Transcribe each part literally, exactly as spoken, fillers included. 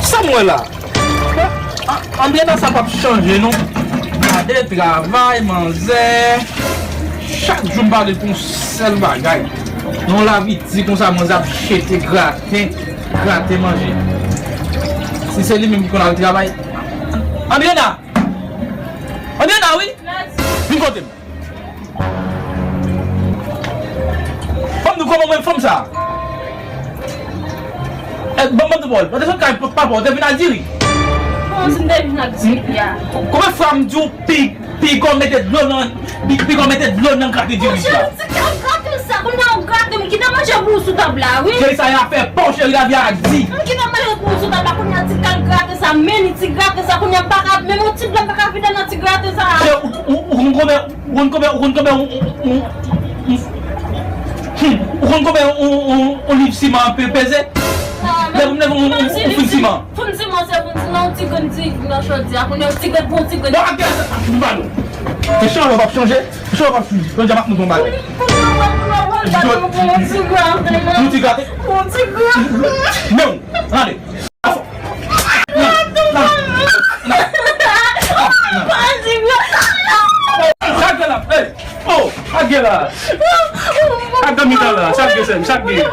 Sa m wè la? An-, Andrena sa p ap chanje non. Gade travay, manzè. Chak jou m pale pou yon sèl bagay. Yon lavi di konsa, manzè ap jete graten, graten manje. Si se li menm ki konn al travay. Andrena! Andrena, wi! Vin kote m. Fanm nou kòman mwen fanm sa? Eh, ban m di bòl. Ou te sot kay papa, ou te vin ak diri. Bon, si m te vin ak diri a. Kòman fanm di w pi, pi gò mete dlo nan, pi, pi gò mete dlo nan gate diri sa? Monchè, ti kal grate sa, kounye a w grate, m kite manje pou ou sou tab la, wi. Cheri, sa y a fè pa w, cheri, lavi a di. M kite manje pou ou sou tab la, kounye a ti kal grate sa, men li ti grate sa, kounye a m pa ka, menm yon ti dlo m pa ka vide nan ti grate sa. Cheri, ou, ou, ou konn konbyen Ou konn konbyen, ou konn konbyen yon, yon, yon, yon, hmm, ou konn konbyen yon, yon, yon, yon liv siman pe-, peze? Lè pou m leve yon, yon, yon foun siman. Foun siman se foun siman, yon ti grenn ti nan chodyè, kounye a yon ti grenn pou yon ti grenn. Bon, ak gaz, m pa nou. E chan w ap chanje, e chan w ap chanje. Jodi a m ap montre yon bagay. Pou yon ti grenn. Yon ti grenn. Men w, gade. Sa gen la, hey! Oh, sa gen la. Sa gen mitan la, sa gen sèm, sa gen.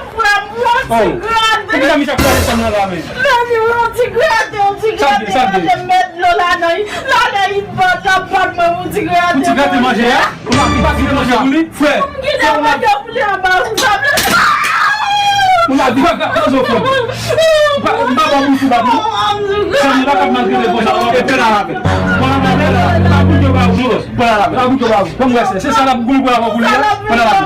Oh, poukisa misye ap gade sèm nan la men? Sa gen, sa gen. Pou ti grate manje a? Ou pa, ou pa kite manje pou li? Frè, m kite manje pou li anba sou tab la. Ou la di, pa, pa, pa, pa, m pa ba w bouch ou pa pou. Sa m pa kab maltrete konsa. E pè la rapè. Pè la rapè. Pa bouch ou pa pou. Pè la rapè. Pa bouch ou pa pou. Kòm wè se, se sa la pou pou la pou li. Pè la rapè.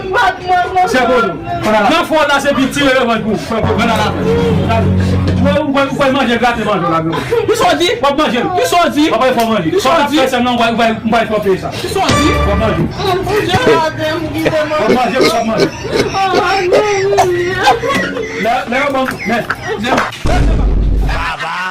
Se kozo. Pè la rapè. Nan fò la se pi tire revanj pou. Pè la rapè. Ou kwè, ou kwè manje grate manje la. Kisa w di? W ap manje. Kisa w di? W ap fè manje. Kisa w di? Fè sa nan, w ap, w ap fè sa. Kisa w di? W ap manje. Mwen fout gade m kite manje. W ap manje, w ap manje. Lè, lè yo ban, men. Baba